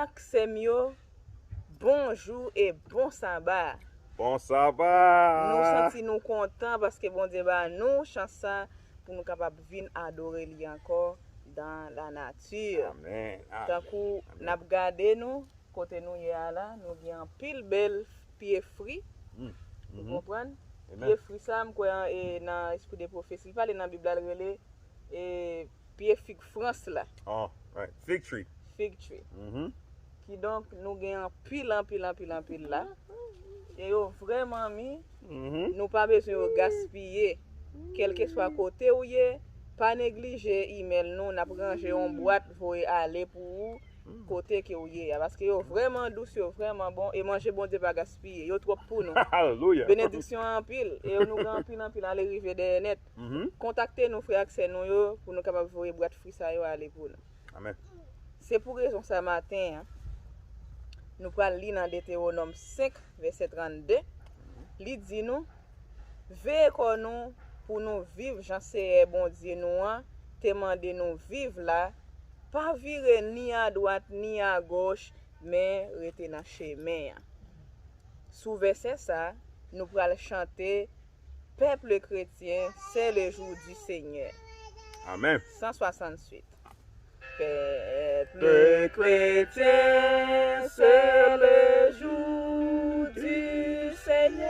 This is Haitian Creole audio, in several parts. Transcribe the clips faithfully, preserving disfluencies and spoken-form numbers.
Ak sè m yo, bonjou e bon saba. Bon saba. Nou santi nou kontan paske Bondye ba nou chans sa pou nou kapab vin adore li ankò dans la nature. Amen. Tankou n ap gade nou, kote nou ye a la, nou gen anpil bèl pye fri. Ou konprann? Pye fri sa, m kwè e, nan Esprit de Prophétie, li pale nan Bib la, l rele e, pye fig Frans la. Oh, right. Fig tree. Fig tree. Mhm. Kidonk, nou gen anpil, anpil, anpil, anpil la. E yo vrèman mi, nou pa bezwen yo gaspiye. Kèlkeswa kote ou ye, pa neglije imèl nou, n ap ranje yon bwat voye ale pou ou kote ke ou ye a. Paske yo vrèman dous, yo vrèman bon, e manje Bondye pa gaspiye. Yo twòp pou nou. Alelouya. Benediksyon an anpil, e nou gen anpil, anpil ale rive dèyè nèt. Mhm. Kontakte nou, frè ak sè nou yo, pou nou kapab voye bwat fri sa yo ale pou nou. Amen. Se pou rezon sa maten an, nou pral li nan Detewonòm senk, vèsè trannde. Li di nou, veye kò nou pou nou viv jan Seyè Bondye nou an te mande nou viv la, pa vire ni adwat ni agoch, men rete nan chemen an. Sou vèsè sa, nou pral chante Peuple chrétien, c'est le jour du Seigneur. Amen. Cent soixante-huit. Peuple chrétien, c'est le jour du Seigneur.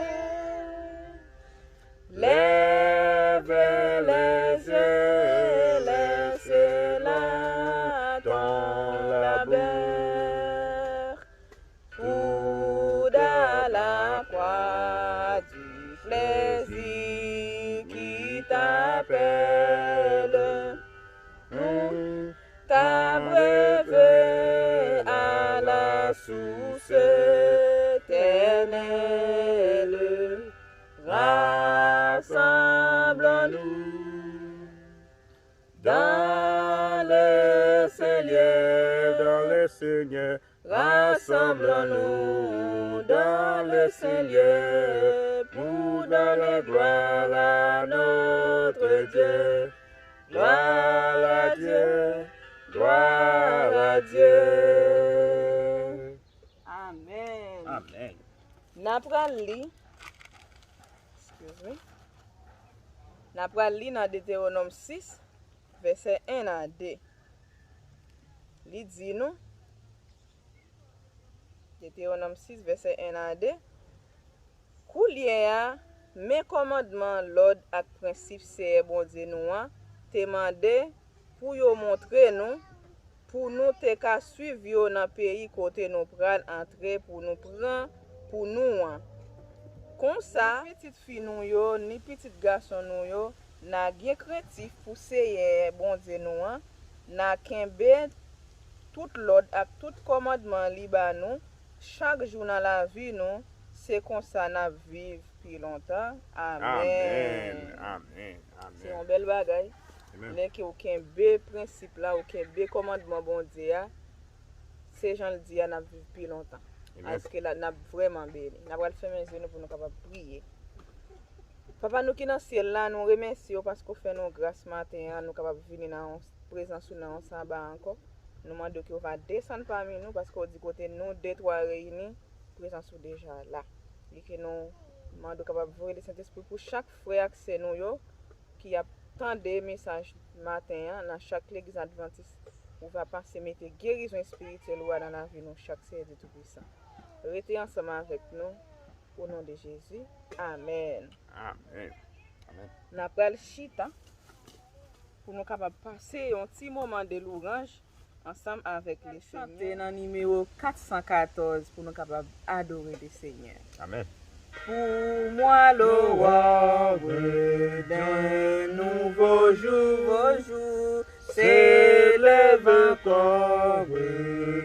Lève les yeux, laisse là ton labeur. Tout à la croix du plaisir qui t'appelle. T'abreuvez à la source éternelle. Rassemblons-nous dans le Seigneur, dans le Seigneur. Rassemblons-nous dans le Seigneur pour donner gloire à notre Dieu. Gloire à Dieu, gloire à Dieu. Amen. Amen. N a pral li. Excuse me. N a pral li nan Detewonòm sis, vèsè en a de. Li di nou, Detewonòm sis, vèsè en a de. Koulye a, men kòmandman, lòd ak prensip Seyè Bondye nou an te mande pou yo montre nou, pou nou te ka suiv yo nan peyi kote nou pral antre pou nou pran pou nou an. Konsa, pitit fi nou yo, ni pitit gason nou yo, n a gen krentif pou Seyè Bondye nou an, n a kenbe tout lòd ak tout kòmandman li ba nou chak jou nan lavi nou, se konsa n ap viv pi lontan. Amen. Amen. Amen. Se yon bèl bagay. Lè ke ou kenbe prensip la, ou kenbe kòmandman Bondye a, se jan l di a, n ap viv pi lontan. Aske la, n ap vrèman beni. N ap pral fèmen zye nou pou nou kapab priye. Papa nou ki nan syèl la, nou remèsye w paske w fè nou gras maten an, nou kapab vini nan yon prezans ou nan yon saba ankò. Nou mande w ke w va desann pami nou paske w di kote nou de, twa reyini, prezans ou deja la. E ke nou mande w kapab voye Lesentespri pou chak frè ak sè nou yo ki ap tande mesaj maten an nan chak legliz advantis. Ou va pase mete gerizon espirityèl ou a nan lavi nou chak, Seyè Dye Toupisan. Rete ansanm avèk nou, o non de Jezi. Amèn. Amen. Amen. N a pral chita pou nou kapab pase yon ti moman de louranj ansanm avèk Lesenyè. Chante nan nimewo kat san katòz pou nou kapab adore Lesenyè. Amen. Pour moi, l'aurore d'un nouveau jour, nouveau jour s'élève encore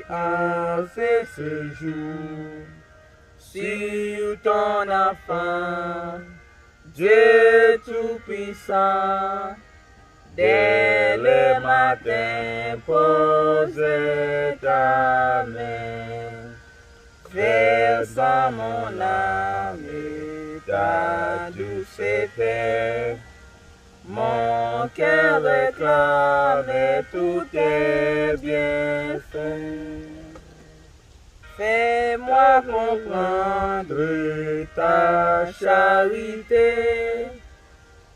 à ce séjour. Sur ton enfant, Dieu Tout-Puissant, dès le matin, pose ta main, verse dans mon âme ta douce paix. Mon cœur réclame tous tes bienfaits. Fais-moi comprendre ta charité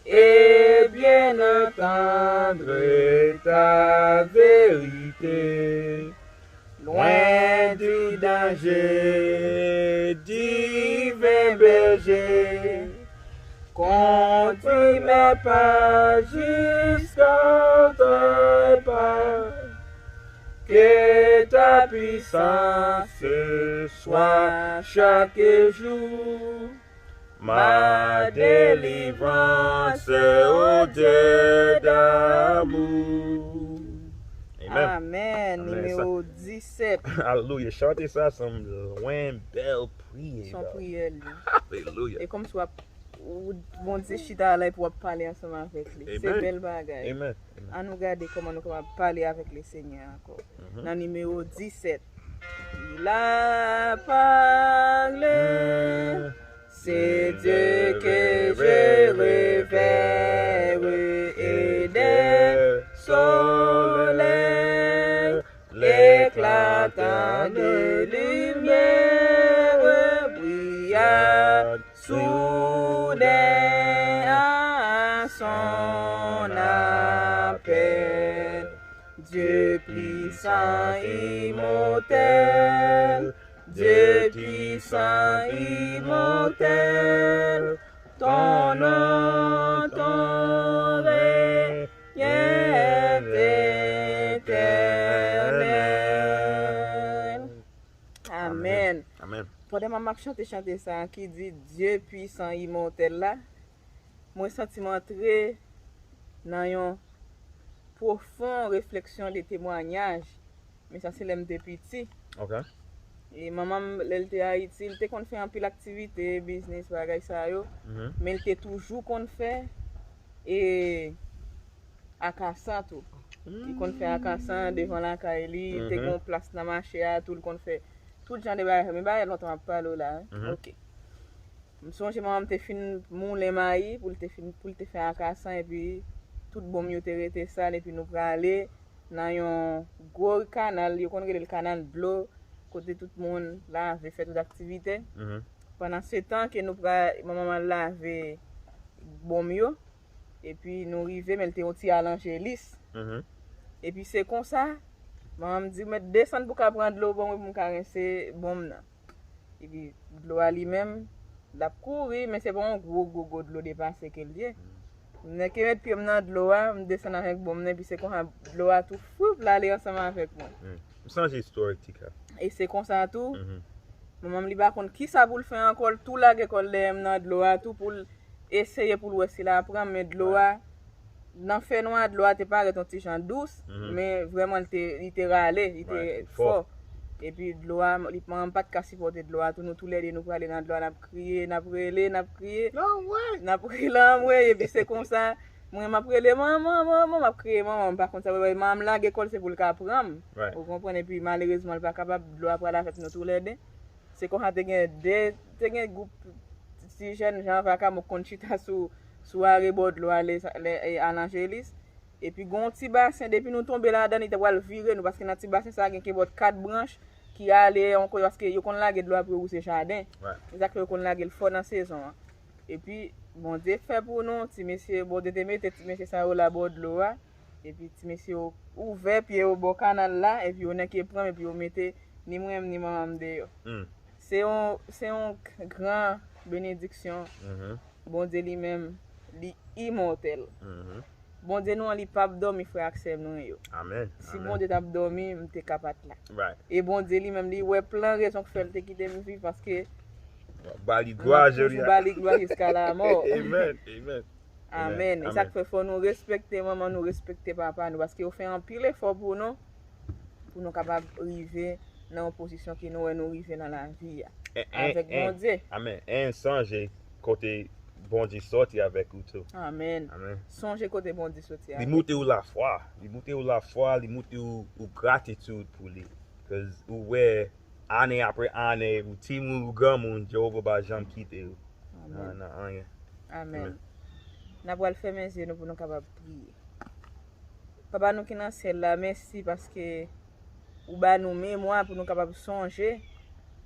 et bien entendre ta vérité. Loin du danger, divin berger, conduis mes pas jusqu'au trépas. Que ta puissance soit chaque jour ma délivrance, ô Dieu d'amour. Amen. Amen. Nimewo disèt. Alelouya. Chante sa se yon bèl priyè. Se yon priyè li. Alelouya. E kòmsi w ap Bondye chita la epi w ap pale ansanm avèk li. Se bèl bagay. Ann nou gade kòman nou kapab pale avèk Lesenyè ankò. Nan nimewo disèt. Il a parlé, c'est Dieu que je révère et des soleils éclatants de lumière brillants soudain à son appel. Dieu puissant, immortel, Dieu puissant, immortel, ton nom, ton règne est éternel. Amen. Amen. Pandan m ap chante chante sa ki di Dieu puissant, immortel la, mwen santi m antre nan yon pwofon refleksyon de temwanyaj. Men sa se lè m te piti. Ok. E manman m, lè l te Ayiti, l te konn fè anpil aktivite, biznis, bagay sa yo. Men l te toujou konn fè e akasan tou. Li konn fè akasan devan lakay li, te gen yon plas nan mache a tou, li konn fè tout jan de bagay. Men bagay lontan m ap pale w la. Ok. M sonje manman m te fin moulen mayi pou l te fin pou l te fè akasan epi tout bonm yo te rete sal epi nou prale nan yon gwo kanal, yo konn rele l kanal dlo, kote tout moun lave, fè tout aktivite. Pandan se tan ke nou pral manman m al lave bonm yo, epi nou rive men l te yon ti alanjelis. Epi se konsa manman m di m mèt desann pou ka pran dlo ban mwen pou m ka rense bonm nan. Epi dlo a li menm, l ap kouri, men se pa yon gwo gwo gwo dlo depase ke l ye. M nèke met pye m nan dlo a, m desann avèk bonm nan, epi se konsa dlo a tou fwoup l ale ansanm avèk mwen. M sonje istwa ti ka. E se konsa tou, manman m li pa konn kisa pou l fè ankò, l tou lage kò l dèyè m nan dlo a tou pou l eseye pou l wè si l a pran m, men dlo a, nan fènwa dlo a te parèt yon ti jan dous, men vrèman li te, li te rale, li te fò. Epi dlo a, li, manman m pa t ka sipòte dlo a tou, nou toulède nou prale nan dlo a, n ap kriye, n ap rele, n ap kriye. N ap rele anmwe, epi se konsa, mwen m ap rele manman, manman, m ap kriye manman, m pa konn sa pou fè, manman m lage kò l se pou l ka pran m. Ou konprann, epi malerezman li pa kapab, dlo a pral avèk nou toulède. Se konsa te gen de, te gen gwoup ti jèn jan vaka mwen konn chita sou, sou arebò dlo a lè, lè, e, a Lanjelis. Epi gen yon ti basen, depi nou tonbe ladan, li te pral vire nou, paske nan ti basen sa a gen kenpòt kat branch ki ale yon kote, paske yo konn lage dlo a pou yo wouse jaden. Se sa k fè yo konn lage l fò nan sezon an. Epi, Bondye fè pou nou, ti mesye, Bondye te mete ti mesye sa yo la bò dlo a. Epi ti mesye yo ouvè pye yo bò kanal la, epi yo nèke pran m, epi yo mete ni mwen menm ni manman m deyò. Se yon, se yon gran benediksyon. Bondye li menm, li imòtèl. Bondye nou an, li p ap dòmi, frè ak sè nou yo. Si Bondye t ap dòmi, m te ka pa t la. E Bondye li menm, li wè plan rezon k fè l te kite m viv, paske ba li glwa, jodi a. Ba li glwa jiska lamò. Amen. Amen. E sa k fè fò nou respekte manman nou, respekte papa nou, paske yo fè anpil efò pou nou, pou nou kapab rive nan yon pozisyon ke nou wè nou rive nan lavi a. Avèk Bondye. Amen. E sonje kote Bondye soti avèk ou tou. Amen. Sonje kote Bondye soti avèk ou. Li moute w lafwa. Li moute w lafwa, li moute w, w gratitid pou li. Cause ou wè, ane apre ane, ou timoun, ou granmoun, Jewova pa janm kite w nan, nan anyen. Amen. N ap pral fèmen zye nou pou nou kapab priye. Papa nou ki nan syèl la, mèsi paske ou ba nou memwa pou nou kapab sonje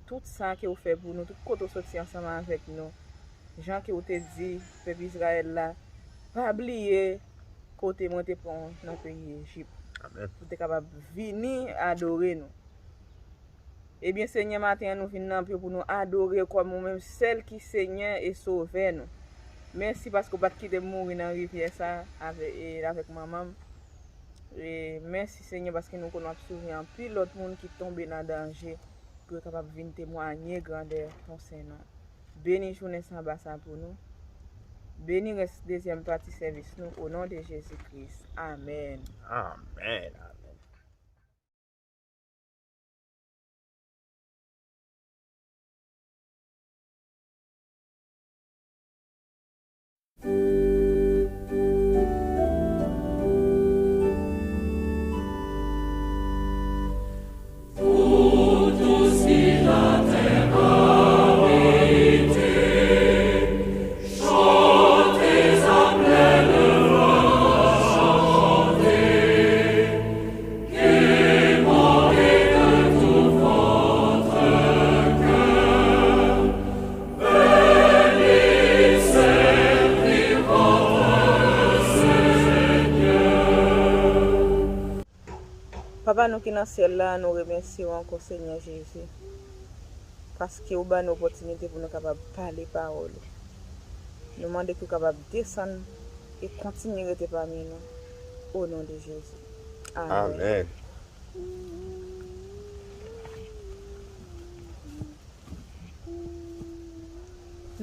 tout sa ke w fè pou nou, tout kote w soti ansanm avèk nou. Jan ke w te di pèp Izrayèl la, pa bliye kote mwen te pran w nan peyi Ejip. Amèn. Pou te kapab vini adore nou. Ebyen, Senyè, maten an, nou vin nan pye w pou nou adore w kòm ou menm sèl ki Senyè e Sovè nou. Mèsi paske w pa t kite m mouri nan rivyè sa avè, e, avèk manman m. E mèsi, Senyè, paske nou konn w ap sove anpil lòt moun ki tonbe nan danje pou yo kapab vin temwanye grandè ton sen non. Beni jounen saba sa pou nou. Beni rès dezyèm pati sèvis nou, o non de Jezi Kris. Amèn. Amèn, amèn. Papa nou ki nan syèl la, nou remèsye w ankò, Senyè Jezi, paske w ba nou opòtinite pou nou kapab pale pawòl ou. Nou mande ke w kapab desann e kontinye rete pami nou, o non de Jezi. Amèn. Amèn.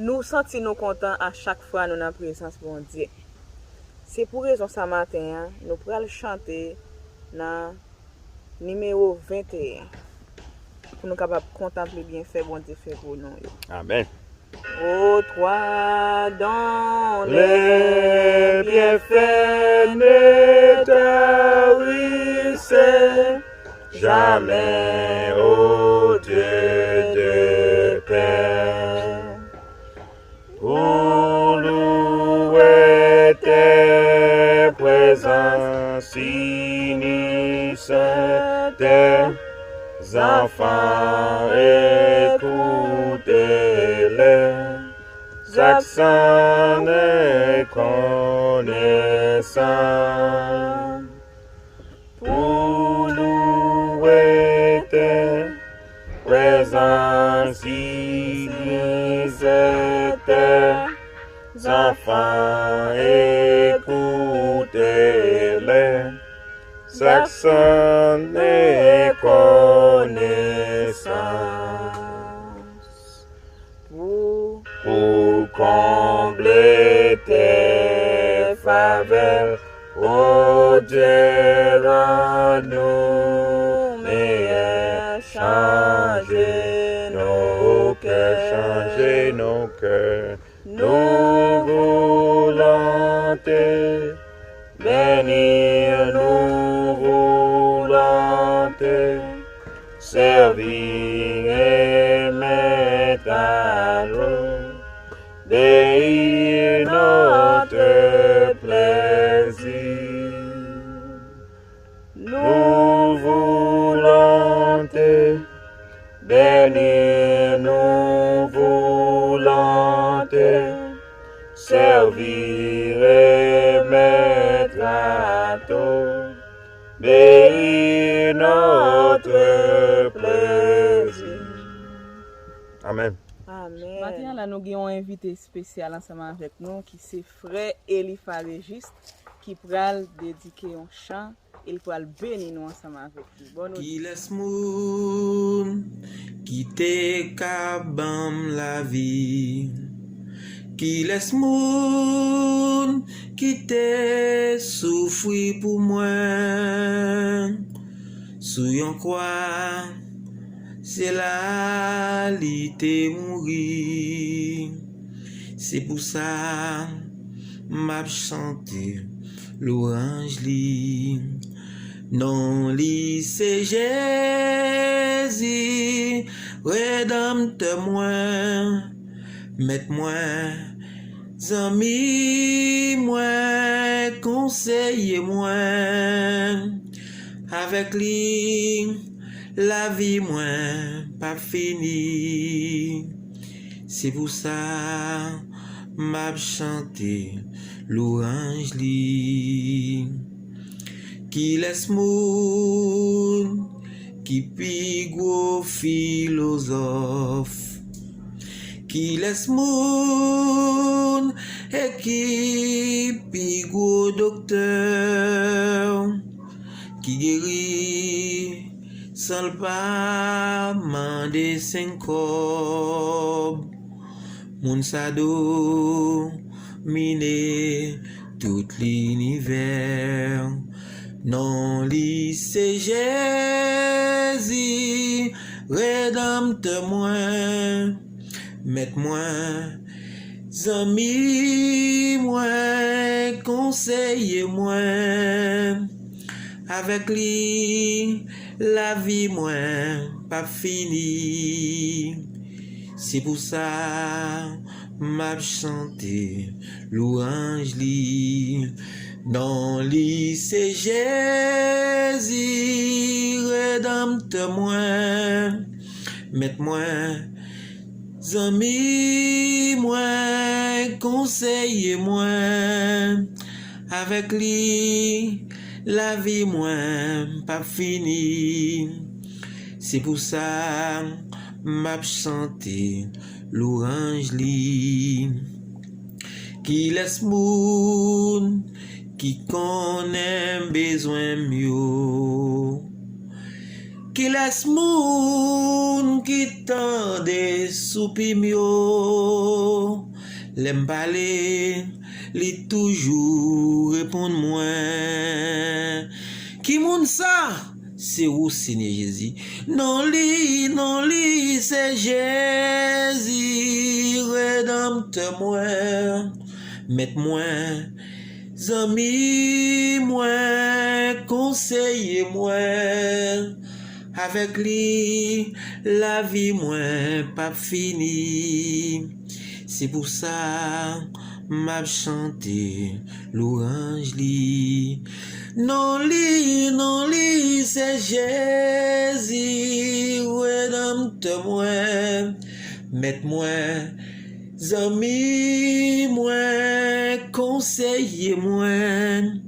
Nou santi nou kontan a chak fwa nou nan prezans Bondye. Se pou rezon sa maten an, nou pral chante nan nimewo venteyen, pou nou kapab kontanple byenfè Bondye fè pou nou yo. Amèn. Ô toi dont les bienfaits ne tarissent jamais, ô Dieu de paix, pour louer tes présences, unissent tes enfants, écoute les accents de connaissance. Pour louer tes présences, unissent tes enfants, écoute les accents de connaissance. Pour, pour combler tes faveurs, ô Dieu, rends-nous meilleurs, change nos cœurs, change nos cœurs. Nous voulons te bénir, nous voulons te servir et mettre à l'ordre de notre plaisir. Nous voulons te bénir, nous voulons te servir et mettre à ton pays notre plaisir. Amèn. Amèn. Maten an la, nou gen yon envite espesyal ansanm avèk nou ki se frè Elifa Régis ki pral dedike yon chan e l pral beni nou ansanm avèk li. Bòn odisyon. Kilès moun ki te ka ban m lavi? Kilès moun ki te soufri pou mwen sou yon kwa? Se la li te mouri. Se pou sa m ap chante lwanj li. Non li se Jezi, redanmtè mwen, mèt mwen, zanmi mwen, konseye mwen. Avèk li, Lavi mwen p ap fini. Se pou sa m ap chante lwanj li. Kilès moun ki pi gwo filozòf? Kilès moun e ki pi gwo doktè ki geri san l pa mande senk kòb? Moun sa domine tout linivè. Non li se Jezi, Redanmtè mwen, Mèt mwen, zanmi mwen, konseye mwen. Avèk li, lavi mwen p ap fini. Se pou sa m ap chante lwanj li. Non li se Jezi, Redanmtè mwen, Mèt mwen, zanmi mwen, konseye mwen. Avèk li, lavi mwen p ap fini. Se pou sa m ap chante lwanj li. Kilès moun ki konnen bezwen m yo? Kilès moun ki tande soupi m yo? Lè m pale, li toujou reponn mwen. Ki moun sa? Se ou, Senyè Jezi. Non li, non li, se Jezi, Redanmtè mwen, Mèt mwen, zanmi mwen, konseye mwen. Avèk li, lavi mwen p ap fini. Se pou sa m ap chante lwanj li. Non li, non li, se Jezi, Redanmtè mwen, Mèt mwen, zanmi mwen, konseye mwen.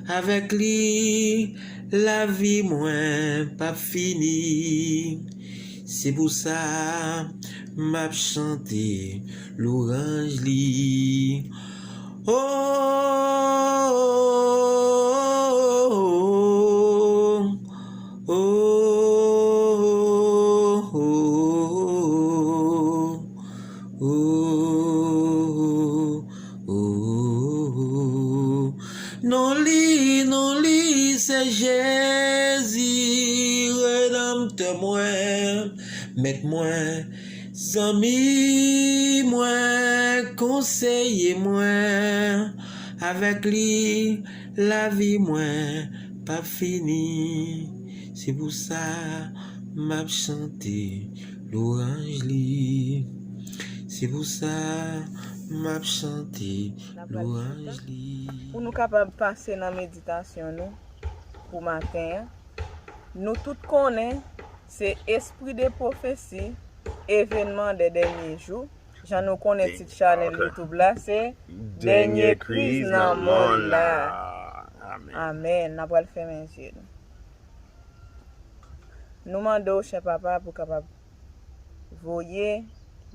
Avèk li, lavi mwen p ap fini. Se pou sa m ap chante lwanj li. Oh, oh, oh, oh, oh, oh, oh. Non li, non li, se Jezi, Redanmtè mwen, Mèt mwen, zanmi mwen, konseye mwen. Avèk li, lavi mwen p ap fini. Se pou sa m ap chante lwanj li. Se pou sa m ap chante lwanj li. Pou nou kapab pase nan meditasyon nou pou maten an, nou tout konnen se espri de pwofesi, evenman de dènye jou. Jan nou konnen tit chanèl YouTube la, se Dènye Kriz nan Monn la. Amèn. N ap pral fèmen zye nou. Nou mande w, chè Papa, pou kapab voye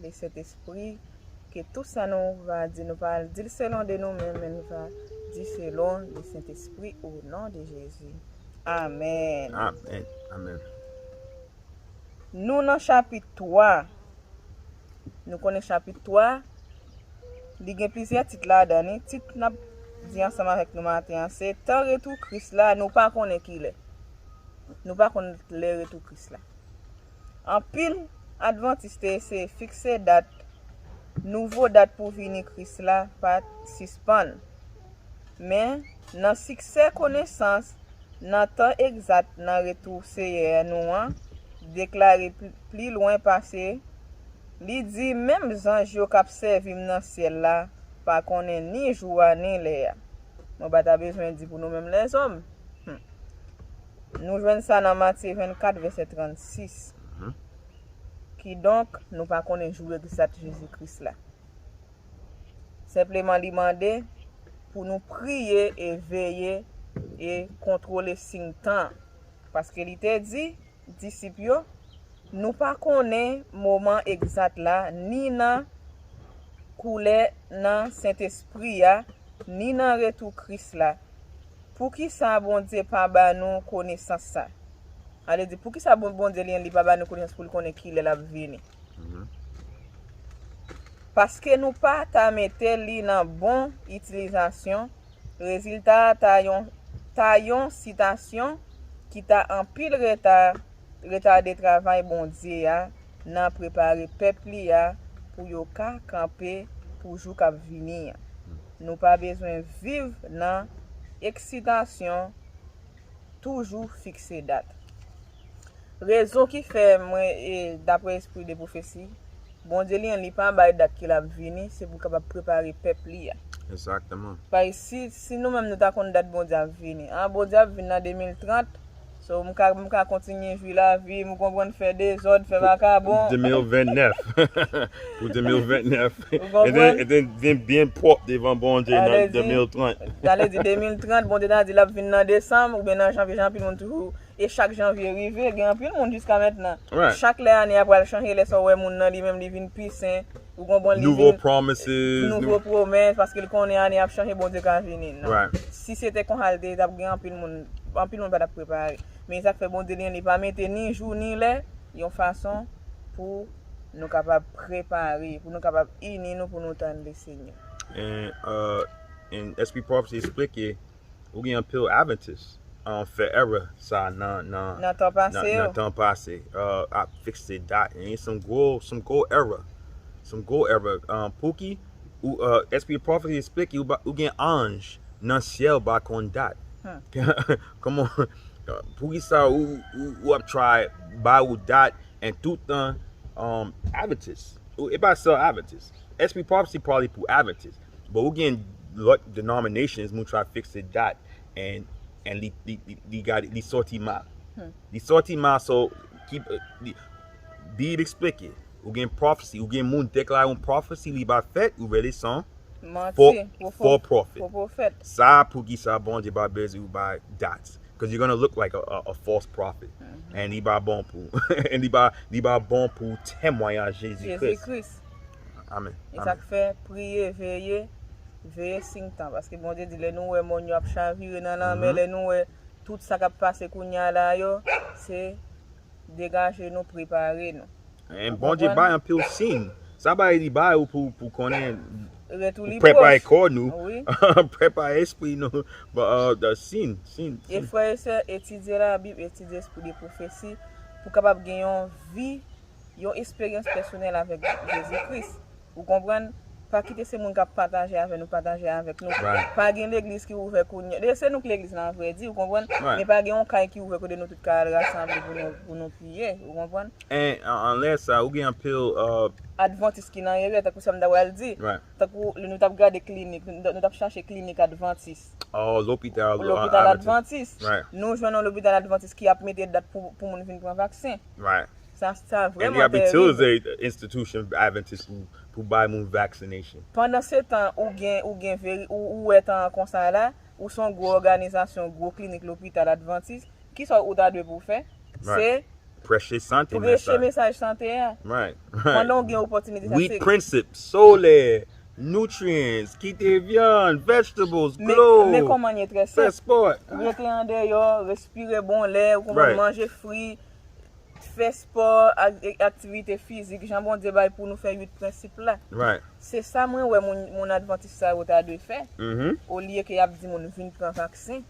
Lesentespri, ke tout sa nou va di, nou pa di l selon de nou menm, men nou va di selon Lesentespri, o non de Jezi. Amèn. Amèn. Amèn. Nou nan chapit twa. Nou konnen chapit twa, li gen plizyè tit ladan li. Tit n ap di ansanm avèk nou maten an, se tan retou Kris la, nou pa konnen kilè. Nou pa konn lè retou Kris la. Anpil advantis te eseye fikse dat, nouvo dat pou vini Kris la pa t sispann. Men, nan siksè konesans, nan tan egzat nan retou Seyè nou an, deklare pli, pli lwen pase, li di, menm zanj yo k ap sèvi m nan syèl la pa konnen ni jou a ni lè a. Nou pa ta bezwen di pou nou menm lèzòm. Hmm. Nou jwenn sa nan Matye vennkat, vèsè trannsis. Kidonk, nou pa konnen jou egzat Jezi Kris la. Senpleman, li mande pou nou priye e veye e kontwole siy tan. Paske li te di disip yo, nou pa konnen moman egzat la, ni nan koulè nan Sentespri a, ni nan retou Kris la. Poukisa Bondye pa ba nou konesans sa? Ale di, poukisa Bon- Bondye li, li pa ba nou konesans pou l konnen kilè l ap vini? Paske nou pa ta mete li nan bon itilizasyon, rezilta a ta yon, ta yon sitasyon ki ta anpil reta, retade travay Bondye a nan prepare pèp li a pou yo ka kanpe pou jou k ap vini an. Nou pa bezwen viv nan eksitasyon, toujou fikse dat. Rezon ki fè mwen, e, dapre espri de pwofesi, Bondye li, li pa bay dat ke l ap vini, se pou l kapab prepare pèp li a. Exactement. Paske si, si nou menm nou ta konn dat Bondye ap vini, an, Bondye ap vini nan de mil trant, so m ka, m ka kontinye jwi lavi m, ou konprann, fè dezòd, fè vakabon. De mil vennèf. Pou de mil vennèf. Ou konprann? E te byen pwòp devan Bondye nan de mil trant. Sa vle di de mil trant, Bondye ta di l ap vin nan desanm, oubyen nan janvye, jan anpil moun toujou. E chak janvye rive, gen anpil moun jiska mentnan. Right. Chak lè ane a pral chanje, lè sa w wè moun nan li menm li vin pi sen, ou konprann, li Nouvo vin promises. nouvo pwomès, paske l konnen ane ap chanje, Bondye ka vini. Non. Right. Si se te konsa l te ye, t ap gen anpil moun, anpil moun pa t ap prepare. Men sa k fè Bondye li, li pa mete ni jou ni lè, yon fason pou nou kapab prepare, pou nou kapab ini nou, pou nou tann Lesenyè. And, uh, and S P Prophecy explike, ou gen anpil Adventist, um, fè erè sa nan, nan, Nan tan pase nan, yo. Nan tan pase, uh, ap fikse dat. And it's some gwo, some gwo erè. Some gwo erè. Um, pouki, ou, uh, S P Prophecy explike, ou, ba- ou gen anj nan syèl ba konn dat. Kòman, uh, poukisa ou, ou, ou ap try ba ou dat and tout tan, um, Adventist. Ou, e pa sèl Adventist. S P Prophecy probably pou Adventist. But ou gen lòt denominations, moun try fikse dat and, and li, li, li, li, gade, li sòti mal. Li sòti mal, so, keep, uh, li, Bib explike. Ou gen prophecy, ou gen moun deklare yon prophecy, li pa fèt, ou rele son Manti, fo, fo- fo prophet. Fo pwofèt. Sa pou ki sa Bondye pa bezwen ou bay dat. Because you're gonna look like a, a, a false prophet. And li pa bon pou, and li pa, li pa bon pou temwayaj Jezi Jezi Kris. Kris. Amen. E sa k fè priye, veye, veye siy tan. Paske Bondye di, lè nou wè mòn yo ap chavire nan lanmè, lè nou wè tout sa k ap pase kounye a la yo, se degaje nou, prepare nou. And Bondye bay anpil siy. Sa bay li bay ou pou, pou konnen Retou li prepare pwòch. Kò nou, Wi. Prepare espri nou. But, uh, the siy, siy, E siy. Frè e sè, etidye Labib, etidye espri de pwofesi, pou kapab gen yon vi, yon esperyans pèsonèl avèk Jezi Kris. Ou konprann? Pa kite se moun k ap pataje avè nou, pataje avèk nou. Right. Pa gen legliz ki ouvè kounye. Dayè, se nou k legliz la, an vrè di, ou konprann? Right. Men pa gen yon kay ki ouvè kote nou tout ka al rasanble pou nou, pou nou priye, ou konprann? And, uh, anlè sa, ou gen anpil, uh, Advantis ki nan erè, tankou sa m ta pral di. Right. Tankou lè nou t ap gade klinik, nou, nou t ap chache klinik Advantis. Oh, lopital, uh, Lopital Adventist. Advantis. Right. Nou jwenn yon lopital Advantis ki ap mete dat pou, pou moun vin pran vaksen. Right. Sa, sa And li vrèman ap terib. Itilize institution Adventist pou, pou bay moun vaccination. Pandan se tan, ou gen, ou gen veri, ou, ou wè tan an konsa la, ou se yon gwo òganizasyon, gwo klinik lopital Advantis. Kisa ou ta dwe pou fè? Right. Se Preche sante, preche mesaj. Mesaj sante a. Right. Pandan ou gen opòtinite sa, Wheat se principles, sole, nutrients, kite vyann, vegetables, Men, glow, men kòman ye trè fè senp. spò. Rete andeyò, respire bon lè, ou konprann, Right. Manje fri, fè spò, ak, ak aktivite fizik, jan Bondye bay pou nou fè uit prensip la. Right. Se sa mwen wè moun, moun Advantis sa yo ta dwe fè. Mhm. Olye ke y ap di moun vin pran vaksen.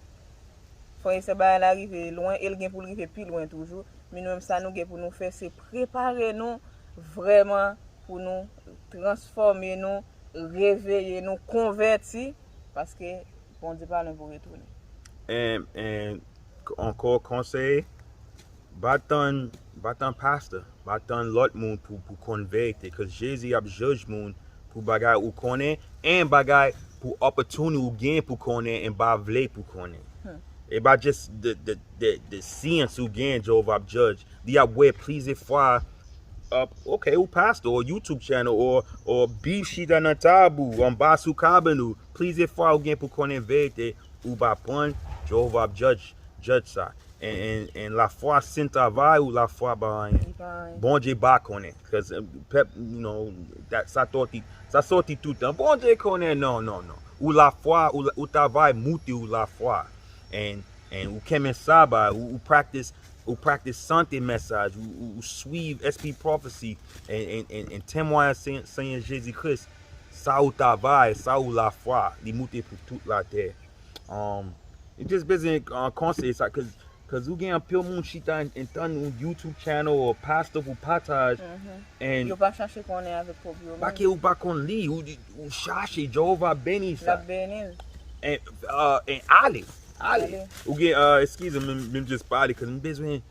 Frè e sè, bagay la rive lwen e l gen pou l rive pi lwen toujou. Men nou menm sa nou gen pou nou fè, se prepare nou vrèman pou nou transfòme nou, reveye nou, konvèti, paske Bondye pa lwen pou retounen. And, and ankò konsèy, pa tann, pa tann pastè, pa tann lòt moun pou, pou konn verite, cause Jezi ap jij moun pou bagay ou konnen, and bagay pou opportunity ou gen pou konnen, and pa vle pou konnen. E pa just the, the, the, the science ou gen, Jewova ap judge. Li ap wè plizyè fwa, uh, ok, ou pastor, ou YouTube channel, ou, ou bif chita nan tab ou, anba sou kabann ou, plizyè fwa ou gen pou konnen verite, ou pa pran, Jewova ap judge, judge sa. And, and, and lafwa sen travay ou lafwa pa anyen. Li pa anyen. Bondye pa konnen. 'Cause, uh, pèp, you know, that, sa sòti, sa sòti toutan. Bondye konnen, non, non, non. Ou lafwa, ou, la- ou travay moute ou lafwa. And, and ou kenbe saba, ou, ou practice, ou practice sante mesaj, ou, ou, ou swiv espri prophecy, and, and, and, and temwayaj Sen- Senyè Jezi Kris. Sa ou travay, sa ou lafwa, li moute pou tout latè. Um, li just bezwen, uh, konsèy sa, 'cause, 'cause ou gen anpil moun chita and, and tann yon YouTube channel ou pastor pou pataj, and Yo pa chache konnen avèk pwòp yo pa menm. Ke ou pa konn li, ou, ou chache, Jewova beni L sa. Ap beni l. And, uh, and ale, ale. Ale. Ou gen, uh, excuse me, m, m just pale, 'cause m bezwen,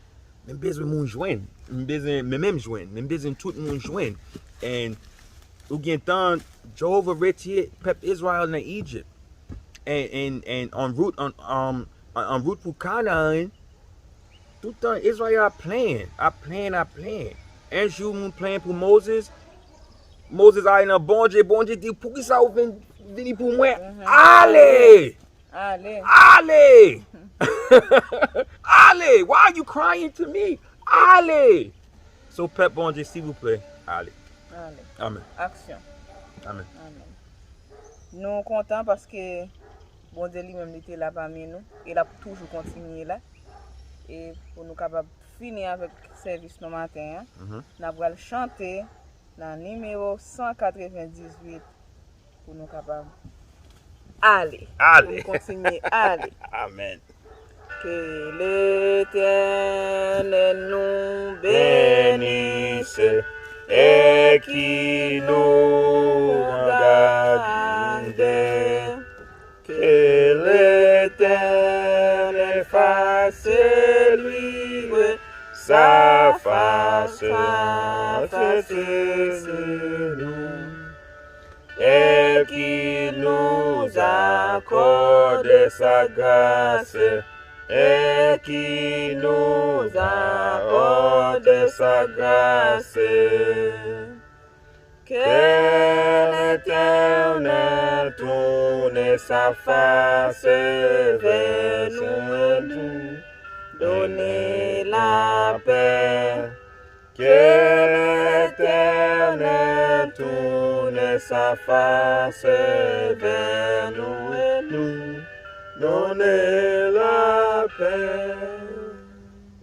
m bezwen moun jwenn. M bezwen, men menm jwenn. M bezwen tout moun jwenn. And ou gen tan, Jewova retire pèp Izrayèl nan Egypt. And, and, and en route, en, um, en, en route pou Kanaan, tout tan Izrayèl ap plenyen, ap plenyen, ap plenyen. En jou, moun plenyen pou Moses. Moses ale nan Bondye, Bondye di, "Poukisa ou vin, vini pou mwen? Mhm. Ale! Ale! Ale! Ale! Why are you crying to me? Ale!" So, pèp Bondye, silvouplè, ale. Ale. Amen. Aksyon. Amen. Amen. Nou kontan paske Bondye li menm li te la pami nou e l ap toujou kontinye la. E pou nou kapab fini avèk sèvis nou maten an, Mhm. n ap pral chante nan nimewo san katrevendizuit pou nou kapab ale. Ale. Pou nou kontinye ale. Amen. Ke Letènèl nou benise e ki nou gade. Ke Letènèl fase li, sa fase, fase nou. E ki nou akòde sa gras, e ki nou akòde sa gras. Ke Letènèl tounen sa fas vè nou, donnen lapè. Ke Letènèl tounen sa fas vè nou, donnen lapè.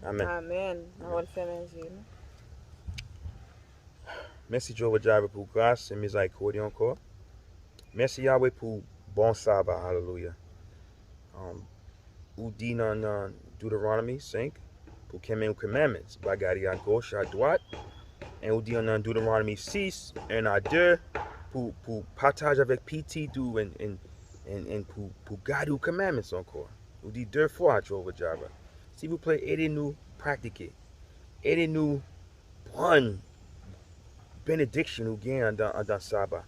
Amèn. Amèn. Ann fèmen je nou. Mèsi Jewova Jireh pou gras e mizerikòd ankò. Mèsi Yahweh pou bon saba, alelouya. Um, ou di nan, nan Deuteronomy senk, pou kenbe yon commandments, pa gade agoch, adwat, e ou di nan Deuteronomy sis, en a de, pou, pou pataje avèk pitit ou, en, en, en, en pou, pou gade yon commandments ankò. Ou di de fwa, Jewova Jireh. Silvouplè, ede nou pratike. Ede nou pran benediction ou gen andan, andan saba.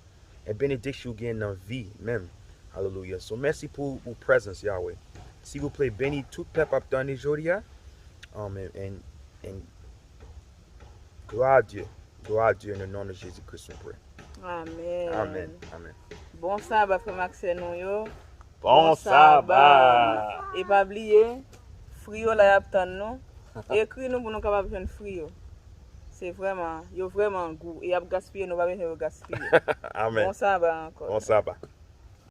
E benediction ou gen nan vi menm. Alelouya. So, mèsi pou ou prezans, Yahweh. Silvouplè, beni tout pèp ap tande jodi a. Amen. And, and gloire à Dieu. Gloire à Dieu, dans le nom de Jésus-Christ, we pray. Amen. Amen. Amen. Bon saba, frè m ak sè nou yo. Bon saba. E pa bliye, fri yo la y ap tann nou. Ekri nou pou nou kapab jwenn fri yo. Se vrèman, yo vrèman gou. E y ap gaspiye, nou pa bezwen yo gaspiye. Amen. Bon saba ankò. Bon saba.